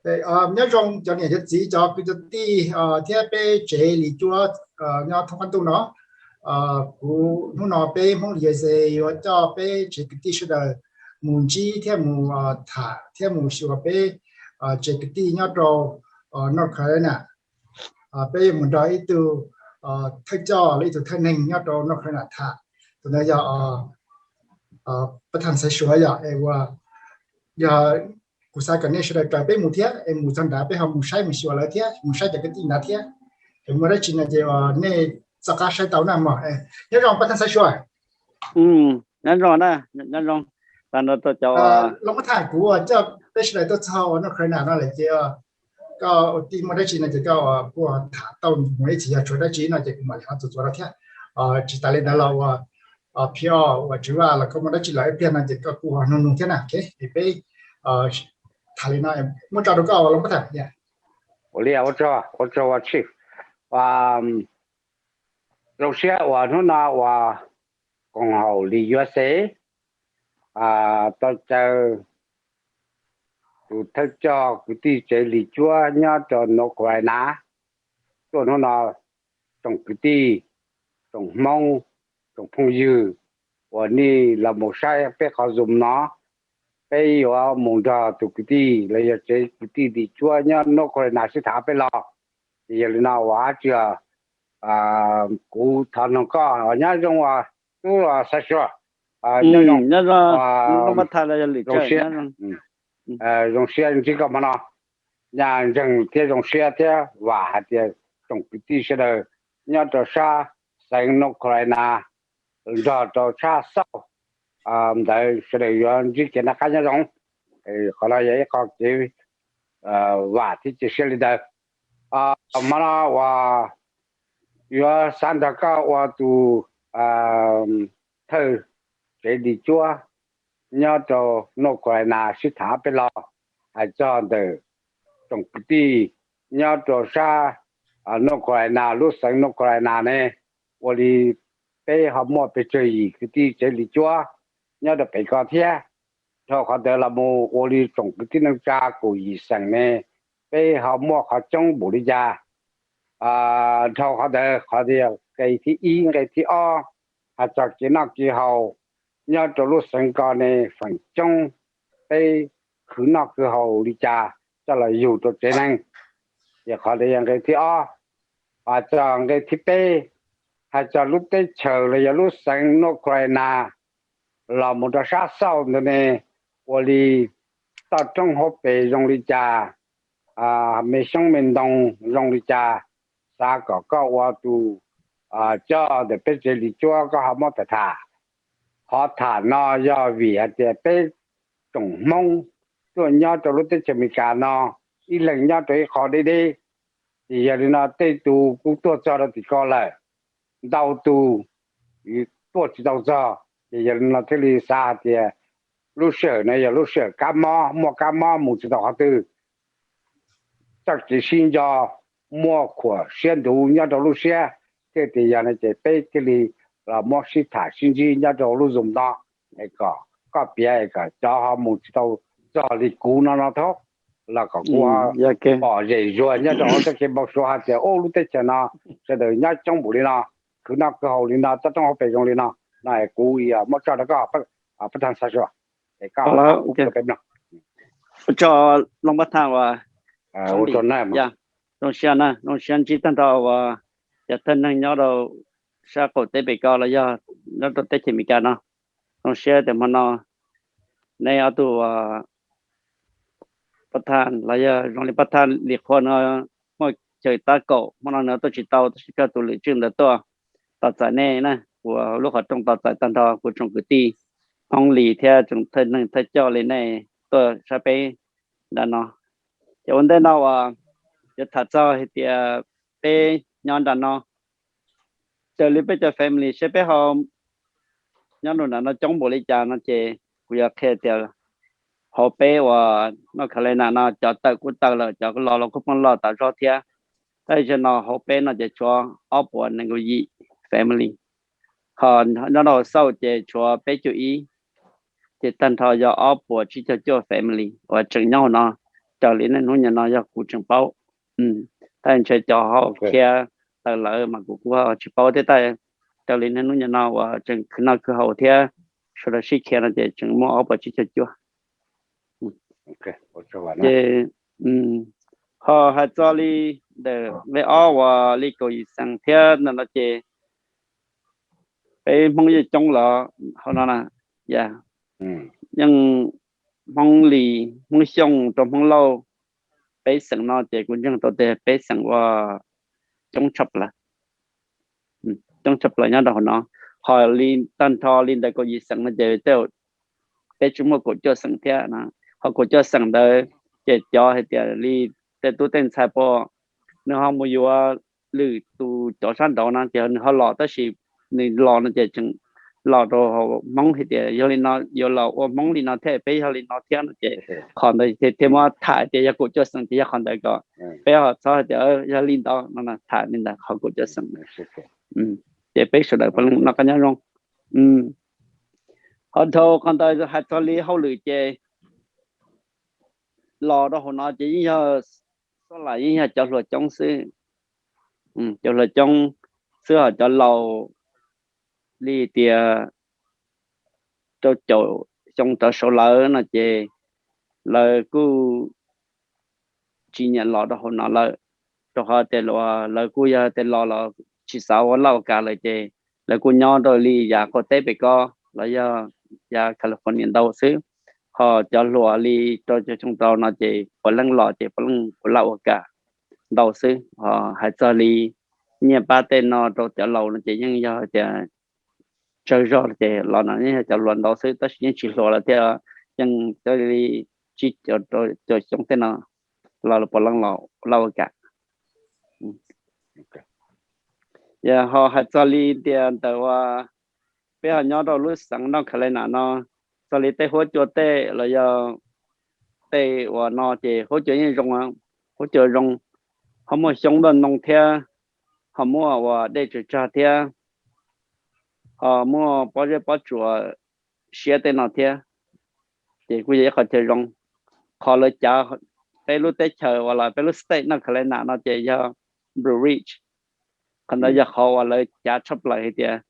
Nyob zoo cov niam cov txiv, cov kwv cov tij thiab peb tsev li cuab nyob thoob qab ntuj no. Kuv hnub no peb Hmoob li USA yuav coj peb tsev kwv tij sawv daws mus ntsib thiab mus tham thiab mus xyuas peb tsev kwv tij nyob rau North Carolina. Peb yuav mus nrog ib tug thawj coj los ib tug thawj neeg nyob rau North Carolina tham. Tus ntawd yog pab thaj xaiv suav yog, yog kuv xav kom nej sawv daws raws peb mus thiab es mus txog nrad peb ho mus saib mus xyuas lawv thiab mus saib cov kwv tij nrad thiab. Es muaj dab tsi no ces nej txoj qab saib tau na mog. Nyob zoo pab thaj xaiv suav. Nyob zoo na, nyob zoo. Tag nrho rau cov Looj Pab Thaj, kuv coj peb sawv daws tuaj txog ua North Carolina no lawm ces koj ua tij muaj dab tsi no ces koj kuj tham tau mus ib txhis, yog tshuav dab tsi no ces kuv mam li ho txuas txuas rau thiab. Tsis tas li ntawd los ua P R uas Tswv Vaj los koj muaj dab tsi los ib pliag no ces koj kuj ho nug nug thiab na. Es peb tham li no, muab tso rau koj Looj Pab Thaj. Ua li ua tsaug, ua tsaug ua tshij. Zoo siab uas hnub no uas koom haum li USA tau caw tus thawj coj kwv tij tsev li cuab nyob rau North Carolina tuaj hnub no, tsoom kwv tij, tsoom Hmoob, tsoom phooj ywg uas nej los mus saib peb qhov Zoom no, peb yuav mus nrog tus kwv tij los yog tsev kwv tij li cuab nyob North Carolina sib tham peb los. Ces yog li no uas dab tsi kuv thov noog koj, nyob zoo uas tub Xaiv Suav. Nyob zoo, zoo siab ntsib koj hmo no. Nyaj ntseeg thiab zoo siab thiab vam hais tias tsoom kwv tij sawv daws nyob rau sab xeev North Carolina nrog rau sab South ntawd sawv daws yuav ntsib kev noj qab nyob zoo. Qhov no yog ib qho kev vam thiab cia siab li ntawd. Hmo no uas yuav xav nrog koj ua tus thawj tsev li cuab nyob rau North Carolina sib tham peb los, hais txog ntawm tsoom kwv tij nyob rau sab North Carolina, lub xeev North Carolina ne, ua li peb ho muaj pes tsawg yim kwv tij tsev li cuab nyob rau pem ko thiab. Dhau qhov ntawd los mus ua li tsoom kwv tij neej tsa kaum yim xeem ne, peb ho muaj qhov coob npaum li cas. Dhau qhov ntawd qhov tias nqe thib ib nqe thib ob, hais txog kev noj kev haus nyob rau lub xeev ko ne, feem coob peb khwv noj khwv haus li cas coj los yug rau tsev neeg. Ces qhov ntawd yog nqe thib ob. Hais txog nqe thib peb, hais txog lub teb chaws los yog lub xeev North Carolina los mus rau sab South ntawd ne, ua li toj roob hauv pes zoo li cas, me xyoob me ntoo zoo li cas, xav kom koj ua tus coj ntawm peb tsev li cuab koj ho muab tham tham. Qhov tham no yog vim hais tias peb tsoom Hmoob tuaj nyob rau lub teb chaws Amelikas no, ib leeg nyob rau ib qho deb deb. Ces yog li no tej tus kuj tuaj txog rau tim ko lawm, ntau tus tuaj tsis tau txog. Ces yog li no thiaj li xav hais tias lub sij hawm no yog lub sij hawm kab mob, muaj kab mob mus tsis tau qhov twg, txoj kev sib nco, muaj khuam siab ntuv nyob rau lub siab, thiaj tias yog no ces peb thiaj li los muab sib tham sib ntsib nyob rau lub Zoom no, es kom koj piav es kom cov ho mus tsis tau txog li kuv no no thiab los kom kuv pom zem zuag nyob rau hauv txoj kev npau suav hais tias ub lub teb chaws no sawv daws nyob coob npaum li no, khwv noj khwv haus li no, toj roob hauv pes zoo li no. No es kuv muab tso rau koj, pab thaj Xaiv Suav, es koj peb mloog. Ua tsaug Looj Pab Thaj uas zoo siab na, zoo siab ntsib tag nrho uas cov thawj neeg nyob rau sab qaum teb pem ko los yog nyob rau teb chaws Amelikas no. Zoo siab tias hmo no neb ob tug pab thaj los yog zoo li pab thaj Lis Qhua no muaj chaw tab kaum hmo no nws tuaj tsis tau tab sis koj tus lwm tswj ntawd tuaj tos txais nej na, kuv lub qhov rooj tos txais tag nrho kuv tsoom kwv tij Hmoob li thiab tsoom thawj neeg thawj coj li nej tuaj sab peb nram no. Ces ua ntej no uas yuav tham txog hais tias peb nyob nram no raws li peb cov family seb peb ho nyob nram no coob npaum li cas no ces kuv yuav qhia tias hauv peb uas North Carolina no cov tawm kuj tawm lawm, cov los los kuj pheej los tas zog thiab. Tab sis no hauv peb no ces tshuav ob puas nees nkaum yim family, ho nyob rau South ces tshuav peb caug ib, ces tag nrho yog ob puas tsib caug cuaj family uas tseem nyob hauv no. raws li niaj hnub nim no yog kuv tseem paub. Tab ntshe cov ho khiav tawm lawm mas kuv kuj tsis paub thiab, tab raws li niaj hnub nim no uas tseem khwv noj khwv haus thiab sawv daws sib khiav no ces tseem muaj ob puas tsib caug cuaj. Ces ho hais txog li ntawm nqe ob uas li kaum yim xeem thiab ntawm no ces peb Hmoob yeej coob los hauv no na, yeej Hmoob Lis, Hmoob Xyooj rau Hmoob Lauj, peb xeem no ces kuv ntseeg tau tias peb xeem uas coob tshaj plaws, coob tshaj plaws nyob rau hauv no. Ho li tag nrho li ntawm kaum yim xeem no ces tej peb tsis muaj kaum cuaj xeem thiab. Ho kaum cuaj xeem ntawd ces cov hais tias li tej tub tej ntxhais pom nws ho mus yuav lwm tus cov sab nraud no ces nws ho los, tab sis nws los no ces tseem los rau hauv Hmoob hais tias yog li no yuav los ua Hmoob li no thiab peb yog li no thiab no ces qhov ntawd thiaj muab tham tias yog kaum cuaj xeem ces yog qhov ntawd kom peb ho txhob hais tias yog li ntawd no, tham li ntawd qhov kaum cuaj xeem. Ces peb sawv daws puav leej noj qab nyob zoo. Ho dhau qhov ntawd hais txog li hauj lwm ces los rau hauv no ces yeej yog, xab las yeej yog cov hluas coob xwb. Cov hluas coob xwb, ho cov laus li tias rau caum xyoo rov saud lawm no ces lawv kuj tsis nyiam los rau hauv no lawm, rau qhov tias lawv kuj yog tias los los tsis xav ua laj ua kam lawm ces lawv kuj nyob rau li yav qaum teb pem ko los yog yav California ntau xwb. Ho cov hluas li rau caum xyoo rau no ces puav leej los ces puav leej ua laj ua kam ntau xwb. Ho hais txog li nyiaj pab tej no rau cov laus no ces yeej yog tias tsawg zog ces los no yeej yog cov hluas ntau xwb, tab sis yeej tsis hluas lawm thiab, yeej cov li tsib caum rau caum xyoo tej no los puav leej los ua laj ua kam. Yog ho hais txog li tias ntawm uas peb ho nyob rau lub xeev North Carolina no, txog li tej huab cua tej los yog tej uas no ces huab cua yeej zoo, huab cua zoo, ho muaj xyoob ntoo thiab, ho muaj uas dej tsaws tsag thiab, ho muaj pob zeb pob tsuas siab tej no thiab, ces kuj yog ib qho chaw zoo. Qhov lawv cav peb lub teb chaws uas los peb lub state North Carolina no ces yog Blue Ridge. Qhov ntawd yog qhov uas lawv cav tshaj plaws hais tias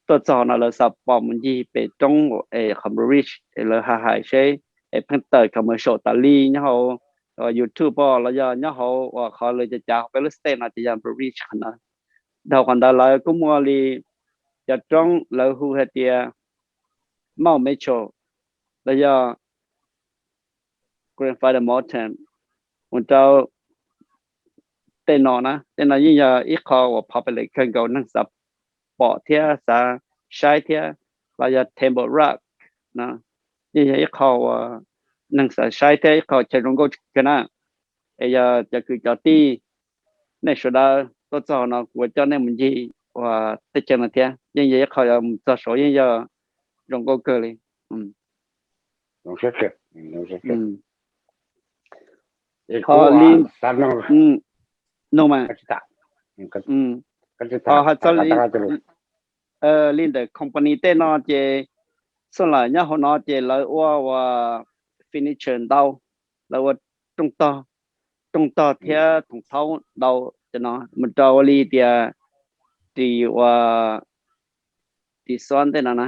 tuaj txog no lawv xav pom mus ncig pem roob es qhov Blue Ridge es lawv hais hais seb es pheej tawm commercial tas li nyob hauv YouTube los yog nyob hauv uas qhov lawv cav cav peb lub state no ces yog Blue Ridge qhov ntawd. Dhau qhov ntawd lawv kuj muaj li cov roob lawv hu hais tias Mount Mitchell los yog Grandfather Mountain mus rau tej no na, tej no yeej yog ib qho uas popular kawg nkaus neeg xav pom thiab xav saib thiab, los yog Table Rock no yeej yog ib qho uas neeg xav saib thiab ib qho chaw zoo nkauj kawg na. Es yog cov kwv cov tij, nej sawv daws tuaj txog no kuv coj nej mus ncig uas teb chaws no thiab, yeej yog ib qho mus txog saud yeej yog zoo nkauj kawg li. Ho li, no mas, ho hais txog li ntawm company tej no ces xab las nyob hauv no ces lawv ua uas furniture ntau, lawv ua rooj tog, rooj tog thiab thoom thaub ntau. Cov no mus rau ua li tias ris uas ris xab tej no na,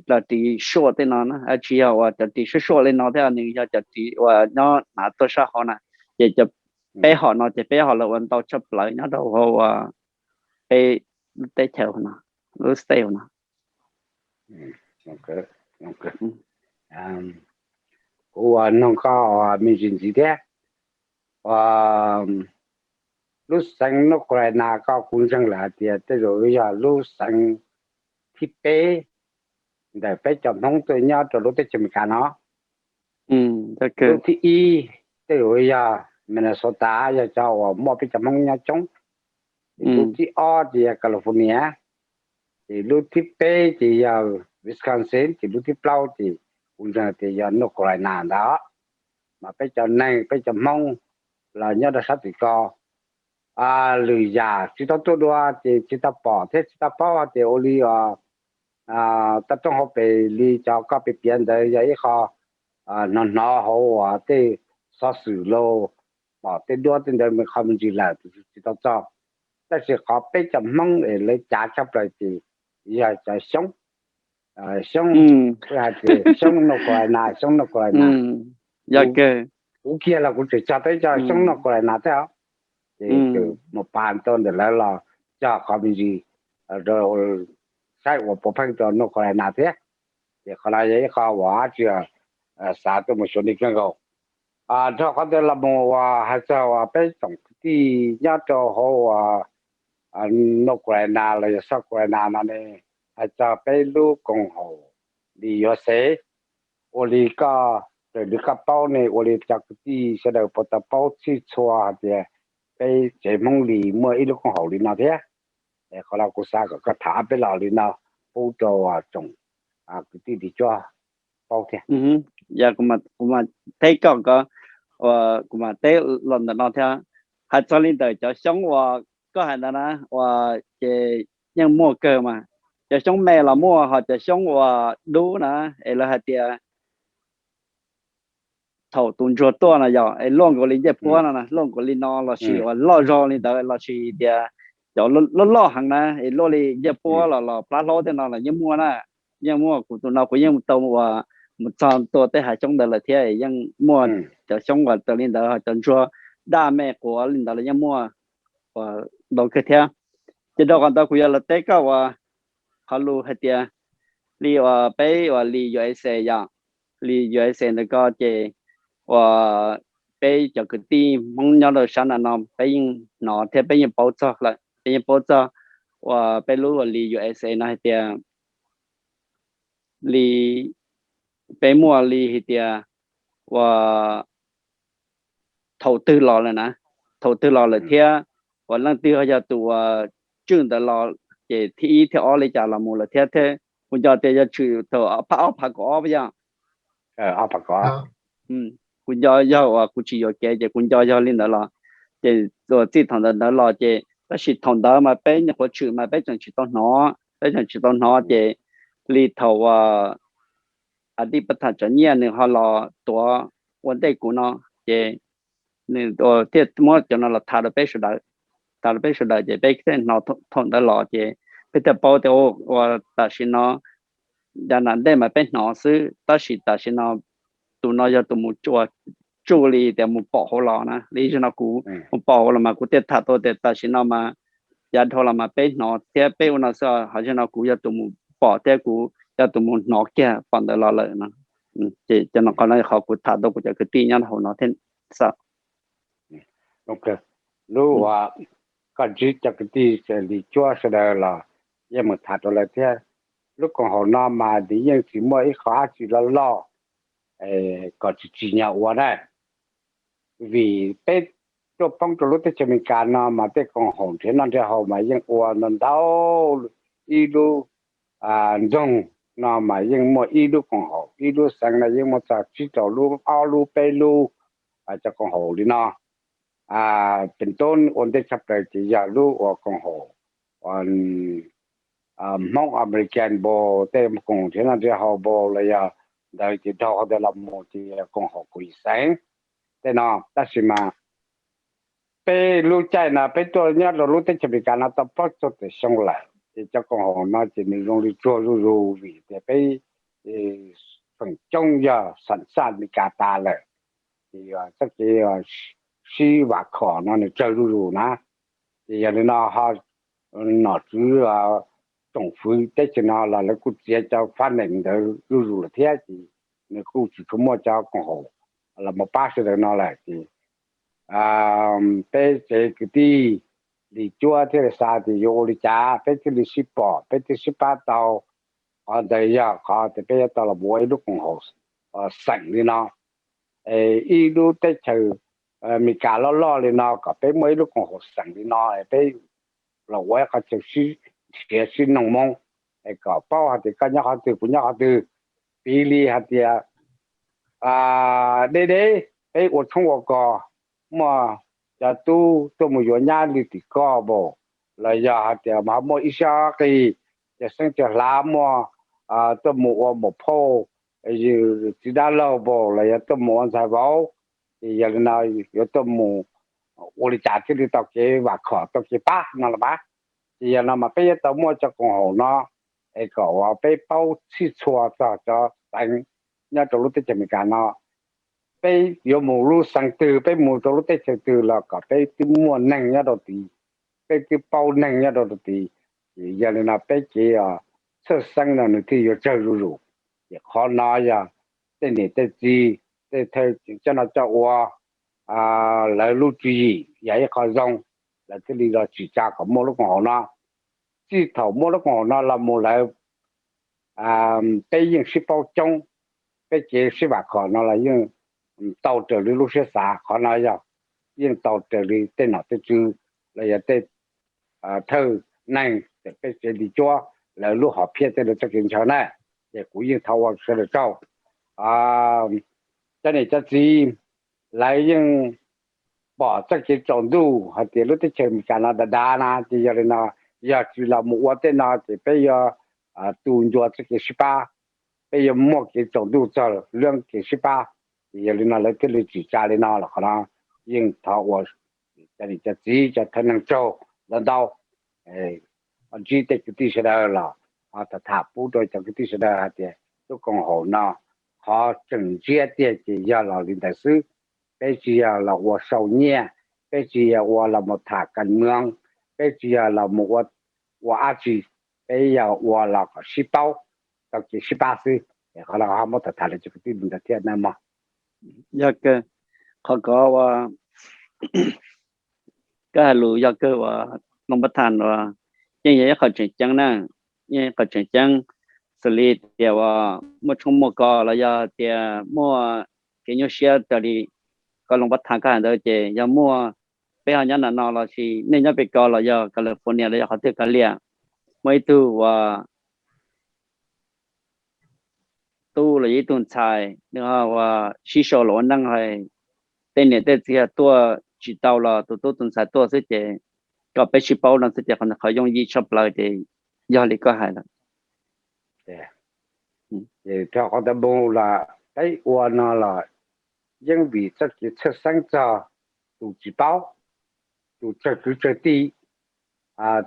los ris suaj tej no na, tsis yog uas cov ris suaj suaj li no thiab, nws yog cov ris uas nyob hnav tuaj sab hauv na. Ces cov peb hom no ces peb hom lawv ua ntau tshaj plaws nyob rau hauv uas peb lub teb chaws no, lub state no. Kuv ua noog koj me ntsis ntxiv thiab. Lub xeev North Carolina koj kuv ntseeg lawm hais tias tej zaum yog lub xeev thib peb ntawm peb cov Hmoob tuaj nyob rau lub teb chaws Amelikas no. Lub thib ib tej zaum yog Minnesota, yog cov uas muaj peb cov Hmoob nyob coob. Ces lub thib ob ces yog California, ces lub thib peb ces yog Wisconsin, ces lub thib plaub ces kuv ntseeg tias yog North Carolina ntawd. Mas peb cov neeg, peb cov Hmoob los nyob rau sab tim ko, lwm yam tsis tau tuaj dua ces tsis tau pom thiab tsis tau paub tias ua li os. Toj roob hauv pes li cov koj piav piav ntawd yog ib qho hnov hnov hauv uas tej xov xwm los pom tej duab tej ntawd me qhov me ntsis lawm, tsis tau txog. Tab sis qhov peb cov Hmoob es lawv cav tshaj plaws ces yog cov Xyoob, Xyoob, hais tias Xyoob North Carolina, Xyoob North Carolina. Kuv kiag los kuv tseem txog tau ib co Xyoob North Carolina thiab os. Ces mus pab tuaj ntawm lawv los cog qhov me ntsis rau, saib uas puas pheej rau North Carolina thiab. Ces qhov no yog ib qho uas dab tsi xav tuaj mus xyuas nej kawg nkaus. Dhau qhov ntawd los mus uas hais txog uas peb tsoom kwv tij nyob rau hauv uas North Carolina los yog South Carolina no ne, hais txog peb lub koom haum Lis U S A, ua li koj, raws li koj paub ne, ua li cov kwv tij sawv daws puas tau paub txhij txhua hais tias peb tsev Hmoob Lis muaj ib lub koom haum li no thiab? Qhov no kuv xav kom koj tham ob peb lo li no pub rau tsoom kwv tij Lis Cuab paub thiab. Yog kuv mam teb koj ko, kuv mam teb los ntawm no thiab. Hais txog li ntawm cov xyoob uas koj hais ntawd na, uas ces yeej muaj kawg mas. Cov xyoob me los muaj, ho cov xyoob uas dub na, es lawv hais tias thaum tus ntsuag tuaj no yog es luaj nkaus li ncej puab no, luaj nkaus li no lossis uas loj zog li ntawd lossis tias cov loj loj heev na es luaj li ncej puab los los plab hlaub tej no los yeej muaj na. Yeej muaj, kuv tus no kuv yeej tau uas mus txog tua tej hav xyoob ntawd lawm thiab, yeej muaj cov xyoob uas raws li ntawd, cov ntsuag daj me quav li ntawd los yeej muaj uas ntau kawg thiab. Ces rau qhov ntawd kuv yuav los teb koj uas qhov lus hais tias li uas peb uas Lis U S A yom, Lis U S A ntawd ko ces uas peb cov kwv tij Hmoob nyob rau sab nram no peb yeej hnov thiab peb yeej paub txog lawm, peb yeej paub txog uas peb lub uas Lis U S A no hais tias li peb muaj li hais tias uas thaum twg los lawm na, thaum twg los lawm thiab uas leej twg yog tus uas tswj ntawd los, ces thib ib thib ob li cas los mus lawm thiab thiab. Kuv nco tias yog tshwm thaum phab ob phav kaum ob yog, kuv nco yog uas kuv tsis yuam kev ces kuv nco yog li ntawd los, ces txij thaum ntawd ntawd los ces tab sis thaum ntawd mas peb nyuam qhuav tshwm mas peb tseem tsis tau hnov, peb tseem tsis tau hnov ces li thaum uas a tij pab tham tsom nyiaj nws ho los tuav ua ntej kuv no, ces nws thiaj muab cov no los tham rau peb sawv daws, tham rau peb sawv daws ces peb thiaj hnov thaum ntawd los ces peb thiaj paub tias ua tam sim no yav nram ntej mas peb hnov xwb, tab sis tam sim no tus no yog tus mus tsuj li tias mus pom hauv los na. Li zaum no kuv mus pom hauv los mas kuv thiaj tham tau tias tam sim no mas yav dhau los mas peb hnov thiab peb ua no xwb, ho zaum no kuv yog tus mus pom thiab kuv yog tus mus hnov kiag pom ntawd los lawm no. Ces cov no qhov no qhov kuv tham tau kuv cov kwv tij nyob hauv no thiab xwb. Lub uas koj ntsib cov kwv tij Lis Cuab sawv daws los yeej mus tham rau lawv thiab. Lub koom haum no mas nws yeej tsis muaj ib qho dab tsi loj loj kom tsis tsim nyog ua na. Vim peb tuaj poob rau lub teb chaws Amelikas no mas tej koom haum nrhiav noj nrhiav haus mas yeej ua ntau ntau, ib lub nroog no mas yeej muaj ib lub koom haum, ib lub xeev no yeej muaj txog tsib rau lub, ob lub peb lub cov koom haum li no. Peb tub ua ntej tshaj plaws ces yog lub uas koom haum Hmoob American npaum tej koom haum nrhiav noj nrhiav haus npaum los yog ntawd ces dhau qhov ntawd los mus ces yog koom haum kuv yim xeev tej no. Tab sis mas peb lub caij no peb tuaj nyob rau lub teb chaws Amelikas no tau plaub caug tawm xyoo lawm ces cov koom haum no ces nws zoo li tsuag zuj zus vim tias peb feem coob yog xam xaj Amelikas tas lawm, ces txoj kev sib vam khom no nws tsawg zuj zus na. Ces yog li no ho nom tswv tsoom fwv teb chaws no los lawv kuj txiav cov fab nees ntawd zuj zus lawm thiab ces nws kuj tsis tshua muaj cov koom haum los mus pab sawv daws no lawm ces peb tsev kwv tij Lis Cuab thiaj li xav tias yuav ua li cas peb thiaj li sib pom peb thiaj sib pab tau. Qhov ntawd yog qhov tias peb yuav tau los ua ib lub koom haum xeem li no, ib lub teb chaws Amelikas loj loj li no kom peb muaj ib lub koom haum xeem li no es peb los ua ib qho chaw sib nrhiav sib noog moo, es kom paub hais tias koj nyob qhov twg kuv nyob qhov twg. Piv li hais tias deb deb peb ua tshoob ua kos, muaj cov tub tuaj mus yuav nyab li tim koj npaum, los yog hais tias ho muaj ib sab qis cov xeeb cov hlav muaj tuaj mus ua maum phauj, yws txiv dab laug npaum los yog tuaj mus ua ntxhais vauv, Ces yog li no yuav tuaj mus ua li cas thiaj li tau kev vam khom tau kev pab no los mas. Ces yog no mas peb yuav tau muaj cov koom haum no es kom uas peb paub txhij txhua txog cov xeev nyob rau lub teb chaws Amelikas no. Peb yuav mus lub xeev twg, peb mus rau lub teb chaws twg los kom peb twb muaj neeg nyob rau tid, peb twb paub neeg nyob rau tid. Ces yog li no peb kev txhawj xeeb no nws thiaj yuav tsawg zuj zus. Ces qhov no yog tej niam tej txiv, tej thawj coj noj coj ua, lawv lub tswv yim yog ib qho zoo, lawv thiaj li los tsim tsa kom muaj lub koom haum no. Txij thaum muaj lub koom haum no los mus lawv, peb yeej sib paub coob, peb kev sib vam khom no los yeej tau raws li lub siab xav. Qhov no yog yeej tau raws li tej nom tej tswv los yog tej thawj neeg peb tsev li cuab lawv lub hom phiaj tej lawv txoj kev ntshaw na. Ces kuv yeej thov ua sawv daws tsaug, cov niam cov txiv, lawv yeej pom txoj kev tsaus ntuj hais tias lub teb chaws Amelikas no dav dav na. Ces yog li no, yog tsis los mus ua tej no ces peb yuav tu ncua txoj kev sib pab, peb yuav muaj kev tsaus ntuj txog lub kev sib pab. Ces yog li no lawv thiaj li tsim tsa li no los qhov no yeej thov ua cov niam cov txiv cov thawj neeg tsaug ntau ntau. Ntsib tej kwv tij sawv daws los ho tham tham pub rau cov kwv tij sawv daws hais tias lub koom haum no qhov tseem ntsiab tiag ces yog los li ntawd xwb. Peb tsis yog los ua sau nyiaj, peb tsis yog ua los mus tham kas moos, peb tsis yog los mus ua dab tsi, peb yog ua los kom sib paub, tau kev sib pab xwb. Es qhov no ho muab tham tham li cov kwv tij li ntawd thiab nawb mog. Yog kawg, qhov kov uas koj hais lus yog kawg uas Looj Pab Thas uas yeej yog ib qho tseem ceeb na, yeej ib qho tseem ceeb. Xws li tias uas muaj tshoob muaj kos los yog tias muaj kev nyuaj siab raws li koj Looj Pab Thas koj hais ntawd ces yog muaj, peb ho nyob nram no los sis nej nyob pem ko los yog California los yog qhov twg kov liam, muaj ib tug uas tub los yog ib tug ntxhais nws ho uas sib sau los ua neej hais, tej niam tej txiv tuaj tsis tau los tus tub tus ntxhais tuaj xwb ces kom peb sib paub no xwb ces qhov yooj yim tshaj plaws ces yog li koj hais lawm. Ces rau qhov ntawd mus los peb ua no los yeej vim txoj kev txhawj xeeb txog tus tsis paub, tus tsawg kwv tsawg tij.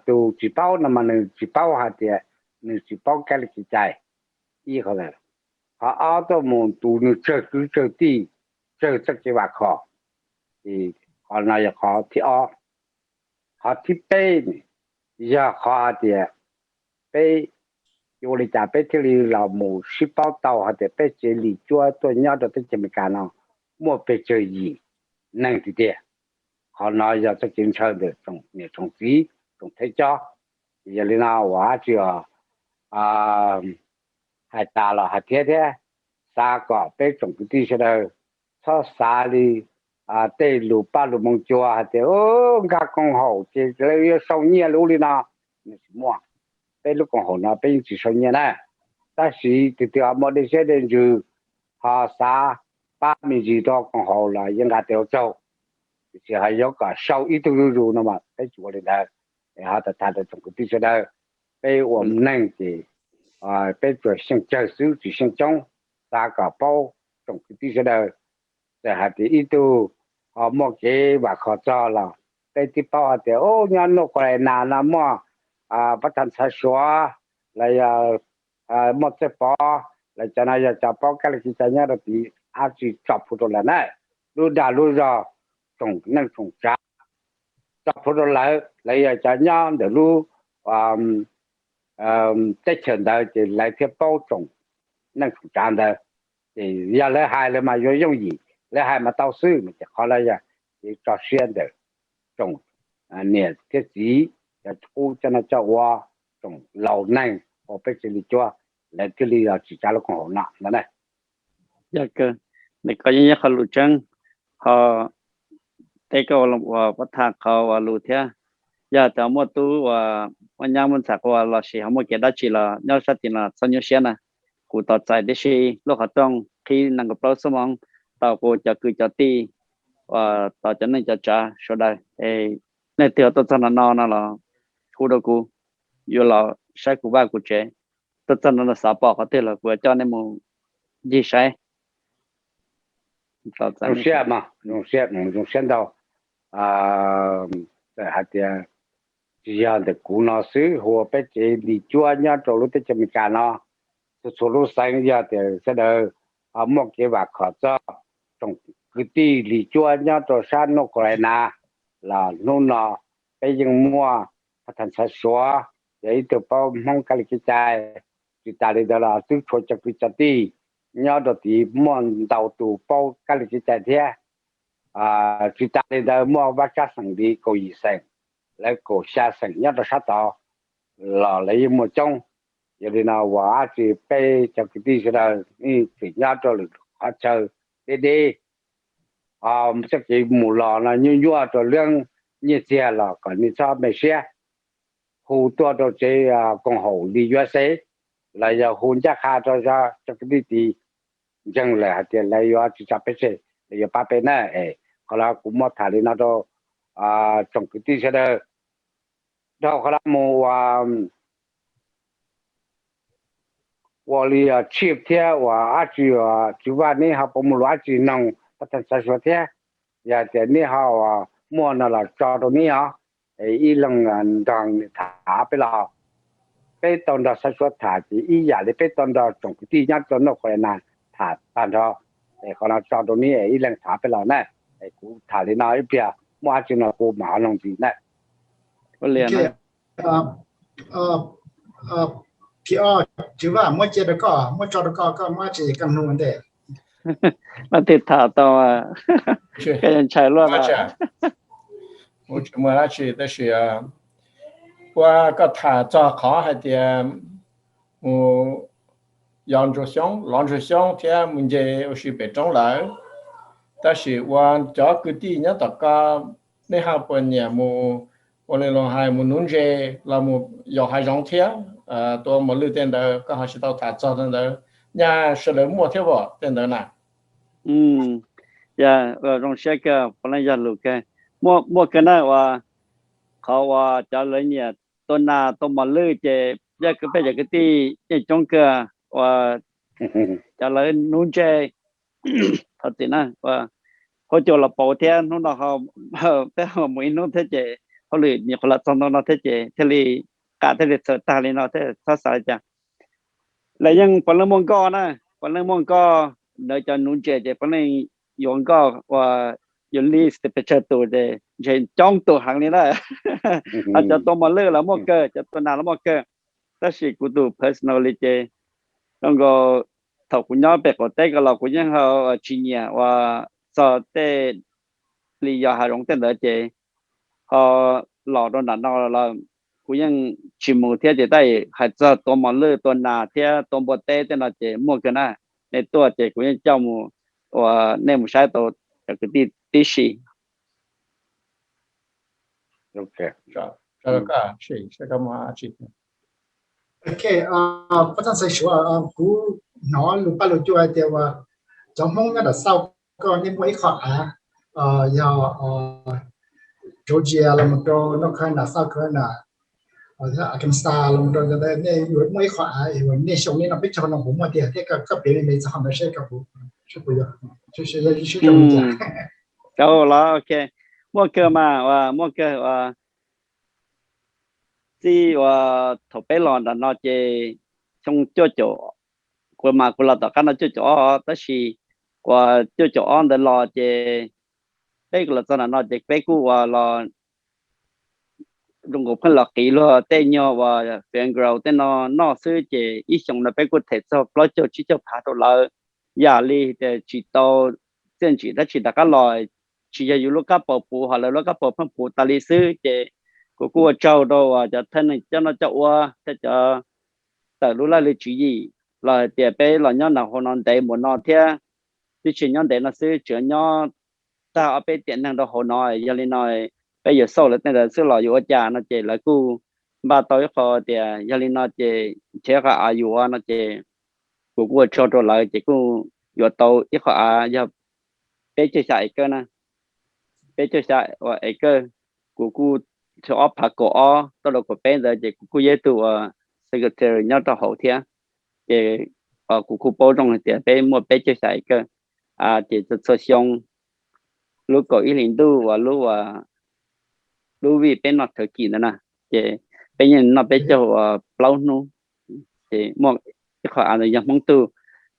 Tus tsis paub no mas nws tsis paub hais tias nws tsis paub kab li kev cai, ib qhov. Qhov ob tuaj mus tus nws tsawg kwv tsawg tij, tsawg txoj kev vam khom. Qhov no yog qhov thib ob. Qhov thib peb yog qhov hais tias peb yuav ua li cas peb thiaj li los mus sib paub tau hais tias peb tsev li cuab tuaj nyob rau teb chaws Amelikas no muaj pes tsawg yim neeg tiag tiag. Qhov no yog txoj kev ntshaw ntawm tsoom niam tsoom txiv tsoom thawj coj. Yog li no uas dab tsi hais tas los hais thiab thiab, xav kom peb tsoom kwv tij sawv daws txhob xav li tej lus paj lus moo cua hais tias nkag koom haum ces lawv yuav sau nyiaj li ub li no. Nws tsis muaj. Peb lub koom haum no peb yeej tsis sau nyiaj na, tab sis tus twg ho muaj dej siab dej ntsws ho xav pab me ntsis rau koom haum los yeej nqa tes ua tsaug. Tiam sis ho yuav kom sau ib tug zuj zus no mas peb tsis ua li ntawd. Es ho tham tham rau tsoom kwv tij sawv daws, peb ua neeg ces peb tsuas xyeej tsawg xwb tsis xyeej coob. Xav kom paub tsoom kwv tij sawv daws, txawm hais tias ib tug ho muaj kev vam khom txog los peb twb paub hais tias nyob North Carolina no muaj pab thas ntxhais Suav los yog muaj Txawj Pov los cov no yog cov paub kab li kev cai nyob rau tid, dab tsi tso plhuav rau lawv na. Lub dag lub zog, tsoom neej tsoom tsav tso plhuav rau lawv, lawv yog cov nyob ntawm lub teb chaws ntawd ces lawv thiaj paub tsoom neej tsoom tsav ntawd. Ces yog lawv hais lawv mas yuav yooj yim, lawv hais mas tau xwb. Ces qhov no yog kev tso siab ntawm tsoom niam thiab txiv, cov qub coj noj coj ua, tsoom laus neeg uas peb tsev li cuab, lawv thiaj li los tsim tsa lub koom haum no ntag na. Yog kawg, nws koj yeej yog qhov lus tseeb, ho teb koj ua pab tham qhov uas lus thiab. Yog tias muaj tub uas muaj nyab muaj ntxhais quas los sis ho muaj kev dab tsi los nyob sab tid los txhob nyuaj siab na. Kuv tos txais tib si lub qhov rooj qhib nees nkaum plaub xuab moos tau kuv cov kwv cov tij uas tos cov neej cov tsav sawv daws. Es leej twg tuaj txog no no no los hu rau kuv, yuav los saib kuv vaj kuv tsev. Tuaj txog no no xav pom qhov twg los kuv yuav coj nej mus ncig saib. Zoo siab, zoo siab, zoo siab ntau. Txawm hais tias tsis yog ntawm kuv no xwb, hu ua peb tsev Lis Cuab nyob rau lub teb chaws Amelikas no, txhua txhua lub xeev yog tias sawv daws ho muaj kev vam khom txog tsoom kwv tij Lis Cuab nyob rau sab North Carolina los hnub no peb yeej muaj thaj tham ntxhais Suav, yog ib tug paub Hmoob kab li kev cai. Tsis tas li ntawd los twb tshuav cov kwv cov tij nyob rau tid muaj ntau tus paub kab li kev cai thiab. Tsis tas li ntawd muaj vaj tsab xeem li kaum yim xeem, lawv kaum xya xeem nyob rau sab tod los lawv yeej muaj coob. Yog li no uas dab tsi peb cov kwv tij sawv daws yeej tseem nyob rau lwm qhov chaw deb deb, txoj kev mus los no nyuaj nyuaj rau leej nyiaj txiag los kom nej txhob me siab, hu tuaj rau tsev koom haum Lis U S A los yog hu ncaj qha rau cov kwv tij tid, ntseeg lawm hais tias lawv yuav tsis tso peb tseg, lawv yuav pab peb na. Es qhov no kuv muab tham li no rau tsoom kwv tij sawv daws. Dhau qhov no mus ua ua li chief thiab uas dab tsi, Tswv Vaj neb ho puas muaj lus dab tsi noog thaj tham ntxhais Suav thiab? Yog tias neb ho muaj no los tso rau neb os, es ib leeg nrog tham peb los. Peb tau nrog ntxhais Suav tham ces ib yam li peb tau nrog tsoom kwv tij nyob rau North Carolina tham tag nrho. Es qhov no tso rau neb es ib leeg tham peb los na. Es kuv tham li no ib pliag, muaj dab tsi no kuv mam ho noog ntxiv na. Tswv Vaj, muab cia rau koj, muab tso rau koj, koj muab dab tsi koj nug ua ntej. Leej twg tham tau, koj yeej ntshai luaj. Tsis muaj dab tsi tab sis ua koj tham txog qhov hais tias mus yos ntsuag xyoob, lov ntsuag xyoob thiab mus nce ua si pem roob lawm. Tab sis ua cov kwv tij nyob tom koj, nej ho puas nyiam mus ua li luag hais mus nuv ntses los mus yos hav zoov thiab tua mos lwj tej ntawd, koj ho tsis tau tham txog tej ntawd, nyaj sawv daws muaj thiab os tej ntawd na. Yog, zoo siab kawg, puav leej yog lus kawg. Muaj kawg na uas qhov uas cov lawv nyiam tua nas tua mos lwj ces peb cov kwv tij yeej coob kawg uas cov lawv nuv ntses. Thov txim na, huab cua los pauv thiab hnub no peb ho mus ib hnub thiab ces hauj lwm nyuam qhuav los txog ntawm no thiab ces thiaj li qam thiaj li txhaws tag li no thiab txhob xav li cas. Lawv yeej puav leej muaj nkoj na, puav leej muaj nkoj, lawv cov nuv ntses ces puav leej yuav nkoj ua yuav list pes tsawg tus ces ntshe coob tus heev li na. Ho cov tua mos lwj los muaj kawg, cov tua nas los muaj kawg. Tab sis kuv tus personal li ces zoo nkaus thaum kuv nyob pem qaum teb ko los kuv yeej ho tsis nyiam uas txog tej li yos hav zoov tej ntawd ces ho los rau nram no los kuv yeej tsis mus thiab ces tab hais txog tua mos lwj tua nas thiab tua npua teb tej no ces muaj kawg na. Nej tuaj ces kuv yeej coj mus uas nej mus saib tau cov kwv tij tib si. Ok, kuv hnov lus paj lus cua hais tias uas cov Hmoob nyob nram South Dakota nej muaj ib qho av, yog Georgia los rau North Carolina, South Carolina, Arkansas los rau nej yuav muaj ib qho av uas nej xyoo nej noj peb caug no puas muaj tiag thiab koj piav me me txog qhov ntawd seb puas yog, seb puas yog. Los ok, muaj kawg mas, muaj kawg uas txij uas thaum peb los nram no ces xyoo cuaj caum, kuv mas kuv los tom qab no cuaj caum ob tab sis uas cuaj caum ob ntawd los ces peb kuj los txog nram no ces peb kuj uas los zoo nkaus pheej los qiv luag tej nyuag uas fairground tej no noj xwb ces ib xyoos no peb kuj them txog plaub caug tsib caug phav rau lawv. Yam li tias tsis tau txiaj ntsim dab tsi rov qab los, tsis yog yus lub kab paus puv ho lawv lub kab paus pheej puv tas li xwb ces kuv kuj ua tsaug rau uas cov thawj neeg coj noj coj ua thiab cov tawm lub laj li tswv yim los hais tias peb los nyob nram hauv no ntev npaum no thiab, twb tsis nyob ntev no xwb tsuas nyob tag ob peb tiam neeg rau hauv no. Yog li no peb yuav xauj lawv tej ntawd xwb los yuav ua cas no ces lawv kuj npaj tau ib qho tias yog li no ces nrhiav qhov av yuav no ces kuv kuj ua tsaug rau lawv ces kuj yuav tau ib qho av yog peb caug xya acre na, peb caug xya acre. Kuv kuj txog ob phav kaum ob txog rau kaum peb ntawd ces kuv kuj yog ib tug uas secretary nyob rau hauv thiab, ces kuv kuj paub zoo hais tias peb muaj peb caug xya acre. ces txhua txhua xyoo lub kaum ib hlis ntuj uas lub uas lub vij peb noj turkey ntawd na, ces peb yeej noj peb caug uas plaub hnub. Ces muaj ib qho av yog Hmoob tug,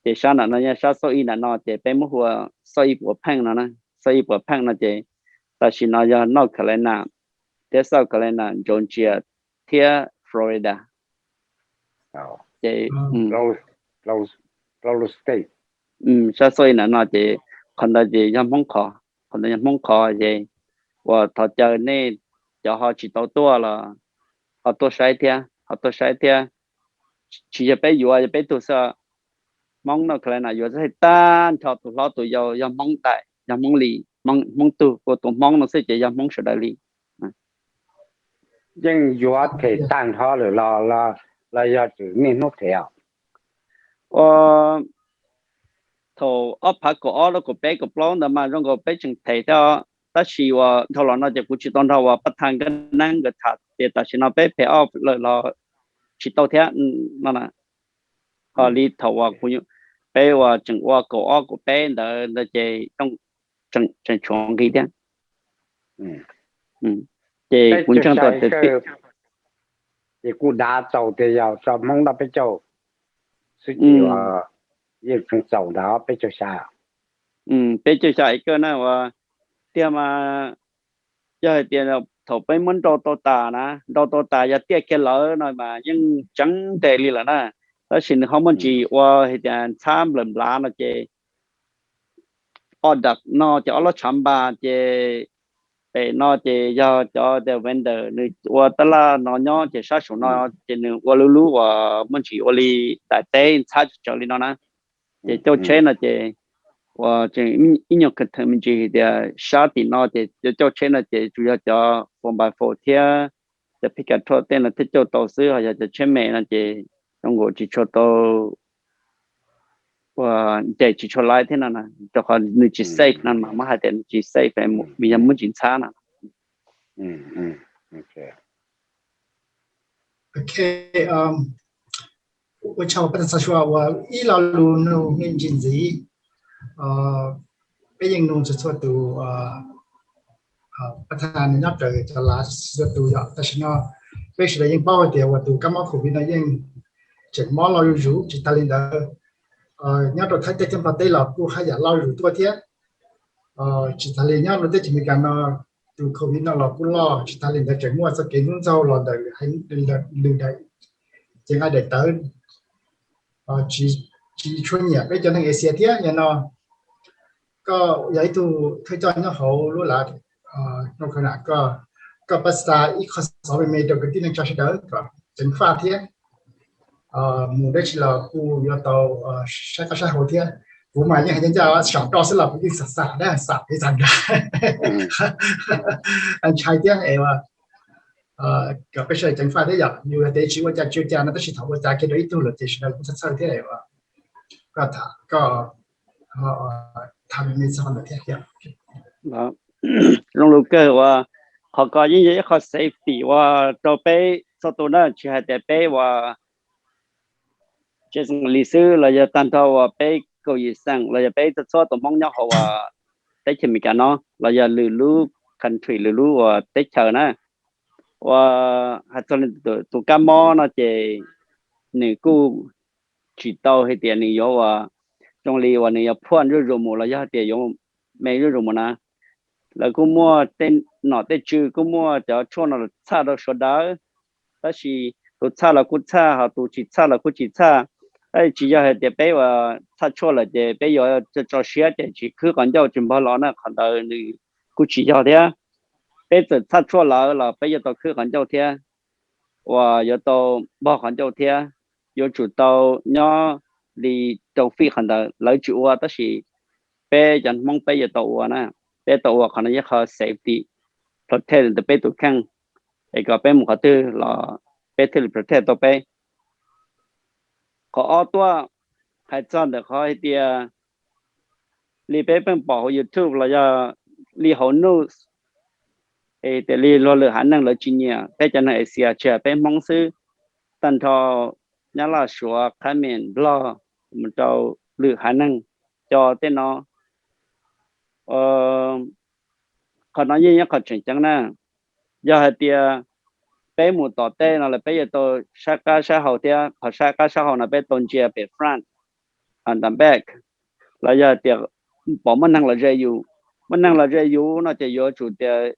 ces sab nram no yog sab South East nram no ces peb muab hu ua South East Puas Pheej no na. South East Puas Pheej no ces tam sim no yog North Carolina thiab South Carolina, Georgia thiab Florida. Ces sab South East nram no ces qhov ntawd ces yog Hmoob qhov, qhov ntawd yog Hmoob qhov ces uas thov caw nej cov ho tsis tau tuaj los ho tuaj saib thiab, ho tuaj saib thiab. Tsis yog peb yuav, yog peb tug xwb. Hmoob North Carolina yuav txog tag nrho tus hlob tus yau yog Hmoob daim, yog Hmoob li, Hmoob tug, ua tus Hmoob no xwb ces yog Hmoob sawv daws li. Yeej yuav them tag nrho lawm los, los yog tseem niaj hnub them os? Ua thaum ob phav kaum ob lub kaum peb kaum plaub ntawd mas zoo nkaus peb tseem them thiab, tab sis uas dhau los no ces kuv tsis tau nrog uas pab thaj nkaj neeb nkawd tham ces tam sim no peb phem ob lawm los tsis tau thiab no na. Ho li thaum uas kuv, peb uas tseem ua kaum ob kaum peb ntawd ntawd ces tseem tshuav nqi thiab. Ces kuv ntseeg tau tias ces kuv dav txaus tias yog tso Hmoob noj peb caug xwb ces yeej tseem txaus ntawd peb caug xya. Peb caug xya ib kawg na uas tiag mas yog hais tias thaum peb muab nrau tau tas na, nrau tau tas yog tiaj kiag lawm no mas yeej tseeb ntev li lawm na. Tab sis nws ho muaj ntsis ua hais tias ntxhab nplawm nplav no ces ob dam no ces ob lub tshav npas ces pem no ces yog cov tias vendor nws ua tab laj no nyob ces sab saum no ces nws ua lub lub uas muaj ntsis ua li daim teb ntxhab tsis tsawv li no na. Ces cauj tsheb no ces uas tseem ib nyuag khav theem me ntsis hais tias sab tim no ces cov cauj tsheb no ces tsuas yog cov four by four thiab cov pickup truck tej no thiaj cauj tau xwb, ho yog cov tsheb me no ces zoo nkaus tsis tshua tau, uas nce tsis tshua laib thiab no na, rau qhov nws tsis safe no mas muab hais tias nws tsis safe vim yog muaj ntsis ntxhab no. Ok, ua tsaug pab txhua sua uas ib lo lus nug me ntsis ntxiv. Peb yeej nug txhua txhua tus pab thaj nyob raws cov lav txhua tus yom. Tam sim no peb sawv daws yeej paub hais tias uas tus kab mob covid no yeej tseem mob loj zuj zus. Tsis tas li ntawd, nyob rau Thaib teb thiab Nplog teb los kuj haj yam loj zuj zus tuaj thiab. Tsis tas li nyob rau teb chaws Amelikas no tus covid no los kuj loj. Tsis tas li ntawd tseem muaj txoj kev ntxub ntxaug los ntawm lwm daim, cev nqaij daim tawv tsis tshua nyiam peb cov neeg Asia thiab. Yog no koj yog ib tug thawj coj nyob hauv lub lav, koj pab xa ib qho xov me me rau kwv tij neej tsa sawv daws kom ceev faj thiab mus dab tsi los kuj yuav tau saib qab saib hauv thiab. Kuv mas yeej hais ncaj ncaj saum roj xwb los kuv yeej xam xam dab xam pem xam nkag ntshai thiab es kom peb sawv daws ceev faj thiab yom. Yus yog tias tsis ua cas tsis ua cas no tab sis thaum ua cas kiag rau ib tug lawm ces sawv daws kuj txhawj txhawj thiab. Koj tham, koj tham me me txog qhov ntawd thiab. Zoo lus kawg uas qhov ko yeej yog ib qho safety uas rau peb txhua tus na, tsis hais tias peb uas Jason li xwb los yog tag nrho uas peb kaum yim xeem los yog peb txhua txhua tus Hmoob nyob hauv uas teb chaws Amelikas no los yog lwm lub country lwm lub uas teb chaws na. Uas hais txog li tus kab mob no ces nws kuj tsis tau hais tias nws yuav uas zoo li uas nws yuav phuaj zuj zus mus los yog hais tias yuav me zuj zus mus na. Lawv kuj muaj tej nom tej tswv kuj muaj cov tshuaj no txhaj rau sawv daws, tab sis tus txhaj los kuj txhaj, ho tus tsis txhaj los kuj tsis txhaj. Tab sis tsis yog hais tias peb uas txhaj tshuaj lawm ces peb yuav tso siab ces tsis khwb qhov ncauj tsis npog los na, qhov ntawd nws kuj tsis yog thiab. Peb txawm txhaj tshuaj lawm los peb yuav tau khwb qhov ncauj thiab, uas yuav tau npog qhov ncauj thiab, yuav tsum tau nyob li rau fij qhov ntawd. Lawv tsis ua tab sis peb cov Hmoob peb yuav tau ua na. Peb tau ua qhov no yog qhov safety, protect ntawm peb tus kheej, es kom peb mus qhov twg los peb thiaj li protect tau peb. Qhov ob tuaj, hais txog ntawm qhov hais tias li peb pheej pom hauv YouTube los yog li hauv news, es tias li luag lwm haiv neeg lawv tsis nyiam peb cov neeg Asia, tsis hais peb Hmoob xwb, tag nrho Nyab Laj, Suav, Qhab Mem, Nplog, mus rau lwm haiv neeg, cov tej no Qhov no yeej yog qhov tseem ceeb na. Yog hais tias peb mus tom tej no los peb yuav tau saib qab saib hau thiab, qhov saib qab saib hau no peb tau ntsia pem front and back, los yog tias pom muaj neeg los ze yus. Muaj neeg los ze yus no ces yuav tsum tias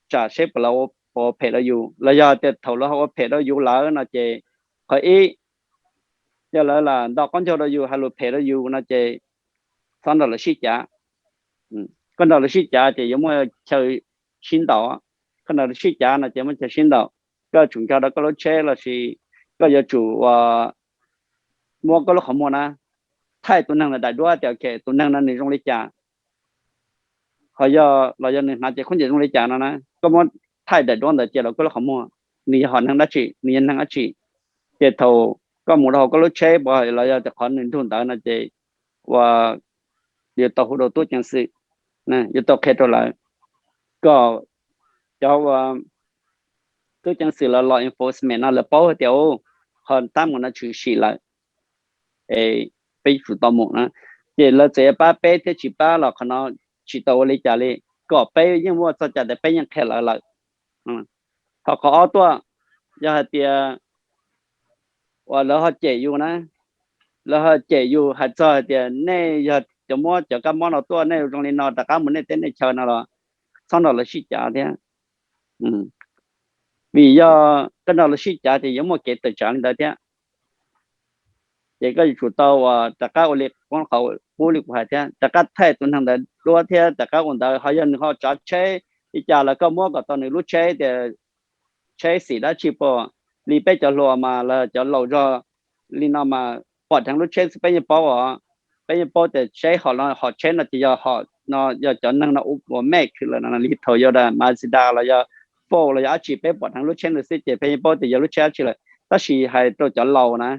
tsam seb puas los ua phem rau yus, los yog tias thaum lawv ho ua phem rau yus lawm no ces qhov ib, yog lawv lam nto qaub ncaug rau yus, hais lus phem rau yus no ces txhob nrog lawv sib cav. Koj nrog lawv sib cav ces yuav muaj chaw sib ntaus. Koj nrog lawv sib cav no ces muaj chaw sib ntaus. Koj tsum nco rau koj lub tsheb los sis koj yuav tsum muab koj lub qhov muag na thaij tus neeg ntawd daim duab tias tus neeg no nws zoo li cas, ho yog los yog nws hnav cev khaub ncaws zoo li cas no na, koj muab thaij daim duab ntawd cia rau koj lub qhov muag, nws yog hom neeg dab tsi, nws yog neeg dab tsi. Ces thaum koj mus rau hauv koj lub tsheb los yog tias qhov nws nrug ntawd no ces ua yuav tau hu rau tub ceev xwm, yuav tau qhia rau lawv kom cov tub ceev xwm los law enforcement no lawv paub hais tias qhov tab mus no tshwm sim lawm, es peb yuav tsum tau mus na. Ces lawv txawm yuav pab peb thiab tsis pab los qhov no tsis tau ua li cas li, kom peb yeej muaj txoj cai tias peb yeej qhia lawv lawm. Ho qhov ob tuaj, yog hais tias uas lawv ho cem yus na, lawv ho cem yus hais txog hais tias nej yog cov muab cov kab mob no tuaj, nej zoo li no rov qab mus nej teb nej chaw no los txhob nrog lawv sib cav thiab. Vim yog koj nrog lawv sib cav ces yuav muaj kev tawm tsam li ntawd thiab. Ces koj yuav tsum tau uas rov qab ua li qub, qhov qub li kuv hais thiab, rov qab thaij tus neeg ntawd duab thiab rov qab ua ntawd. Ho yog nws ho tsav tsheb li cas los koj muab kom tau nws lub tsheb tias tsheb xim dab tsi puas, li peb cov hluas mas los cov laus zog li no mas pom dheev lub tsheb xwb peb yeej paub os. Peb yeej paub tias tsheb hom no, hom tsheb no ces yog hom no yog cov neeg no ua make lawm no, li Toyota, Mazda los yog Ford los yog dab tsi, peb pom dheev lub tsheb ntawd xwb ces peb yeej paub tias yog lub tsheb dab tsi lawm. Tab sis hais rau cov laus na,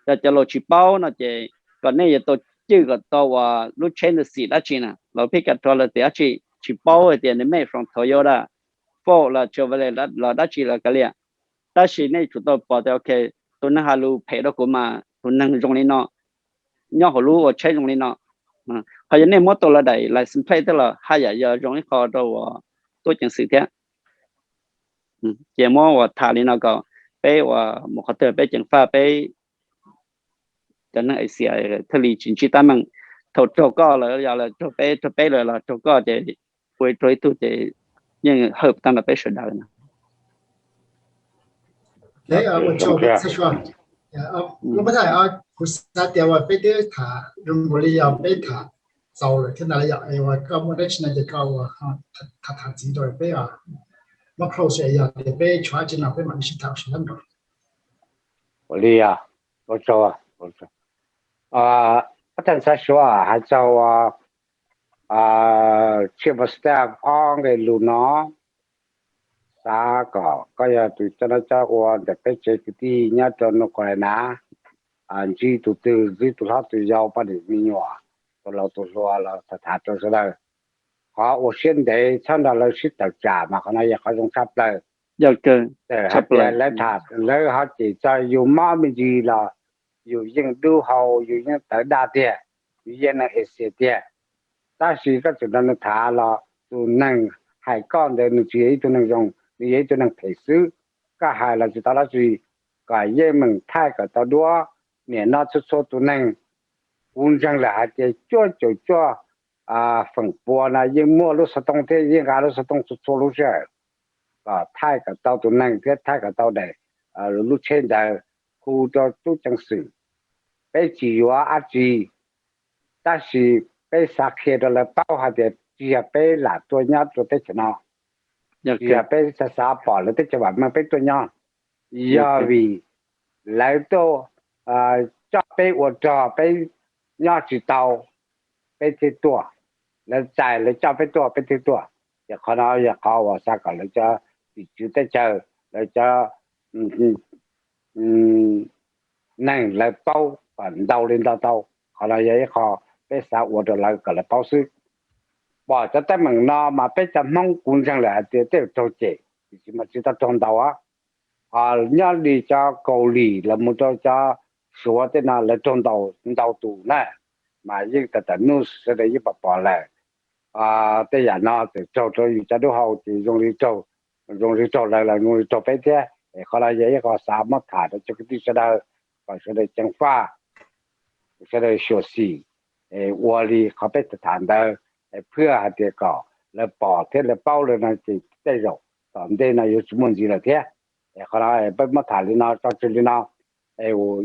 yog cov laus tsis paub no ces kom nej yuav tau cwj kom tau uas lub tsheb ntawd xim dab tsi na, los peb kam rau lawv tias dab tsi, tsis paub hais tias nws make from Toyota, Ford los Chevrolet los dab tsi los kav liam. Tab sis nej tsum tau pom tias ok, tus neeg hais lus phem rau kuv mas tus neeg zoo li no, nyob hauv lub ua tsheb zoo li no. Ho yog nej muab tau lawv daim license plate thiab los haj yam yog zoo ib qho rau uas tub ceev xwm thiab. Ces muab uas tham li no kom peb uas mus qhov twg peb ceev faj peb cov neeg Asia thiaj li tsis ntsib teeb meem. Thaum raug koj lawm yog lawv raug peb, raug peb lawm los raug koj ces ua raug ib tug ces yeej hawm tag nrho peb sawv daws no. Kuv xav tias uas peb twb tham zoo nkaus li yog peb tham txaus lawm thiab ntag, yog uas koj muaj dab tsi no ces koj ua tham tham txiv rau peb, muab close yog tias peb tshuav dab tsi no peb mam li sib tham sib tham rau. Ua li, ua tsaug. Pab thaj xav suav hais txog chief of staff ob nqe lus no, xav kom koj yog tus coj noj coj ua ntawm peb tsev kwv tij nyob rau North Carolina, ntsib tus twg, ntsib tus hlob tus yau, poj niam me nyuam, tus laus tus hluas los tham tham rau sawv daws. Qhov ua siab ntev txhob nrog lawv sib tawm tsam mas qhov no yog qhov zoo tshaj plaws. Hais tias lawv tham lawv ho cem txog yus mob me ntsis los yus yeej dub hau, yus yeej tawv daj tiag, yus yeej neeg Asia tiag. Tab sis koj tseem nrog nws tham los tus neeg hais koj ntawd nws tsis yog ib tug neeg zoo, nws yog ib tug neeg phem xwb. Koj hais los tsis tau dab tsi, kom yeej meem thaij kom tau duab. Nim no txhua txhua tus neeg, kuv ntseeg lawm hais tias cuaj caum cuaj feem pua no yeej muaj lub xov tooj thiab yeej nqa lub xov tooj txhua txhua lub sij hawm, kom thaij kom tau tus neeg thiab thaij kom tau daim lub tsheb ntawd, hu rau tub ceev xwm. Peb tsis yuav dab tsi, tab sis peb xav qhia rau lawv paub hais tias tsis yog peb lam tuaj nyob rau teb chaws no, tsis yog peb xav xav pom lawv teb chaws vam meej peb tuaj nyob, yog vim lawv tuaj coj peb ua rog peb nyob tsis tau, peb thiaj tuaj. Lawv txais lawv coj peb tuaj peb thiaj tuaj. Ces qhov no yog qhov uas xav kom lawv cov tim tswv teb chaws, lawv cov neeg lawv paub kom ntau li ntau tau. Qhov no yog ib qho peb xav ua rau lawv kom lawv paub xwb. Pom cov teeb meem no mas peb cov Hmoob kuv ntseeg lawm hais tias tej zaum raug cem, tiam sis mas tsis tau raug ntau. Ho nyob li cov Kaus Lim los mus rau cov Suav tej no lawv raug ntau ntau tus na, mas yeej tawm tawm news sawv daws yeej pom pom lawm. tej yam no txawm raug rau yus cov dub hau ces zoo li raug, zoo li raug lawv los zoo li raug peb thiab. Es qhov no yog ib qho xav muab tham rau cov kwv tij sawv daws kom sawv daws ceev faj, sawv daws xyuam xim ua li qhov peb tham ntawd, phwj hais tias kom lawv pom thiab lawv paub lawm no ces tej zaum tom ntej no yuav tsis muaj ntxiv lawm thiab. Es qhov no peb muab tham li no tso tseg li no.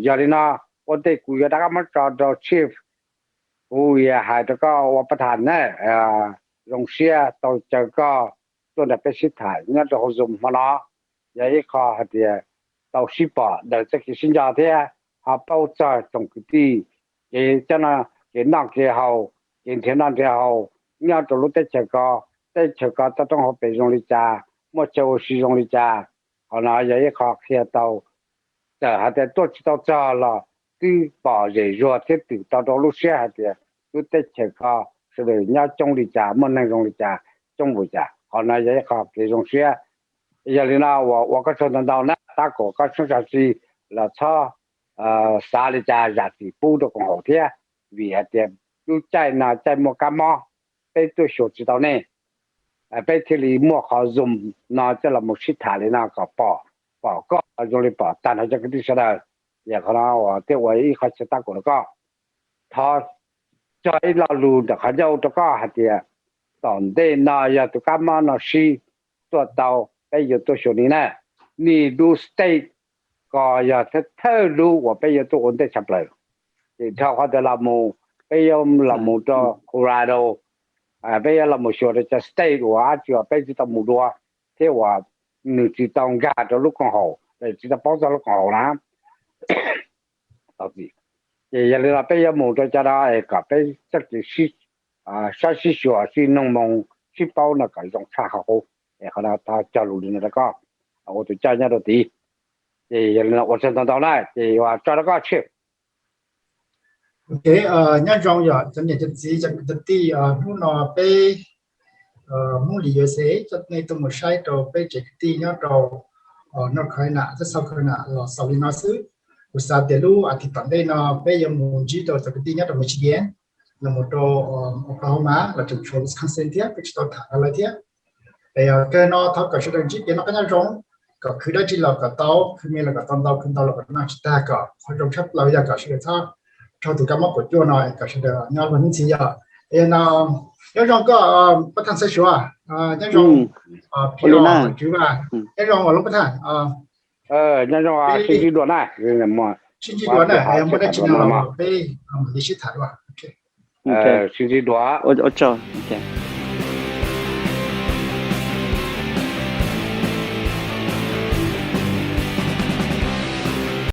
Yog li no, ua ntej kuv yuav rov qab muab tso rau Chief, kuv yuav hais rau koj ua pab tham na, zoo siab tau caw koj tuaj nrog peb sib tham nyob rau hauv Zoom hmo no. Yog ib qho hais tias tau sib pom daws txoj kev sib nco thiab ho paub txog tsoom kwv tij kev coj noj, kev noj kev haus, kev nrhiav noj nrhiav haus nyob rau lub teb chaws ko, teb chaws ko toj roob hauv pes zoo li cas, muaj chaw ua si zoo li cas. Qhov no yog ib qho qhia tau, txawm hais tias tuaj tsis tau txog los twb pom zem zuag thiab twm tau rau lub siab hais tias lub teb chaws ko sawv daws nyob coob li cas, muaj neeg zoo li cas, coob npaum cas. Qhov no yog ib qho kev zoo siab. Yog li no uas ua koj tsaug ntau ntau na, tab kom koj sib sab si los txhob xav li cas zam txim pub rau koom haum thiab, vim hais tias lub caij no caij muaj kab mob, peb tuaj xyuas tsis tau nej, peb thiaj li muaj qhov Zoom no coj los mus sib tham li no kom pom, pom koj zoo li pom tag nrho cov kwv tij sawv daws. Yog qhov no uas thiaj ua ib qho chaw tab kaum rau koj. Thov tso ib lo lus ntawm qhov ncauj rau koj hais tias tom ntej no yog tus kab mob no sib tuaj tau, peb yuav tuaj xyuas nej na. Nej lub state ko yog thawj thawj lub uas peb yuav tuaj ua ntej tshaj plaws. Ces dhau qhov ntawd los mus peb yuav los mus rau Colorado, peb yuav los mus xyuas rau cov state uas dab tsi uas peb tsis tau mus dua thiab uas nws tsis tau nkag rau lub koom haum, tsis tau paub txog lub koom haum na. Ces yog li no peb yuav mus rau cov no es kom peb txoj kev sib, sib xyuas sib noog moo sib paub no kom zoo tshaj qhov qub. Es qhov no thov cog lus li no rau koj, ua tus coj nyob rau tid. Ces yog li no ua tsaug ntau ntau na, ces ua tsaug rau koj Chief. Ok, nyob zoo yog cov niam cov txiv cov kwv cov tij, hnub no peb Hmoob Lis U S A coj nej tuaj mus saib rau peb tsev kwv tij nyob rau North Carolina thiab South Carolina los xaus li no xwb. Kuv xav tias lub as thiv tom ntej no peb yuav mus ntsib rau cov kwv tij nyob rau Michigan, los mus rau Oklahoma, los tseem tshuav Wisconsin thiab, peb tsis tau tham rau lawv thiab. Es kawg no thov kom sawv daws ntsib kev noj qab nyob zoo, kom khwv dab tsi los kom tau, khwv me los kom tau ntau, khwv ntau los kom noj tsis tag, kom qhov zoo tshaj plaws yog kom sawv daws txhob raug tus kab mob kaum cuaj no, kom sawv daws nyob luag hnub ntxiv yog. Es no, nyob zoo koj, Pab Thaj Xaiv Suav, nyob zoo, Phi Os, Tswv Vaj, nyob zoo lub Pab Thaj. Nyob zoo, sib ntsib dua na. Sib ntsib dua na, muaj dab tsi no los peb mam li sib tham dua. Sib ntsib dua. Ua tsaug.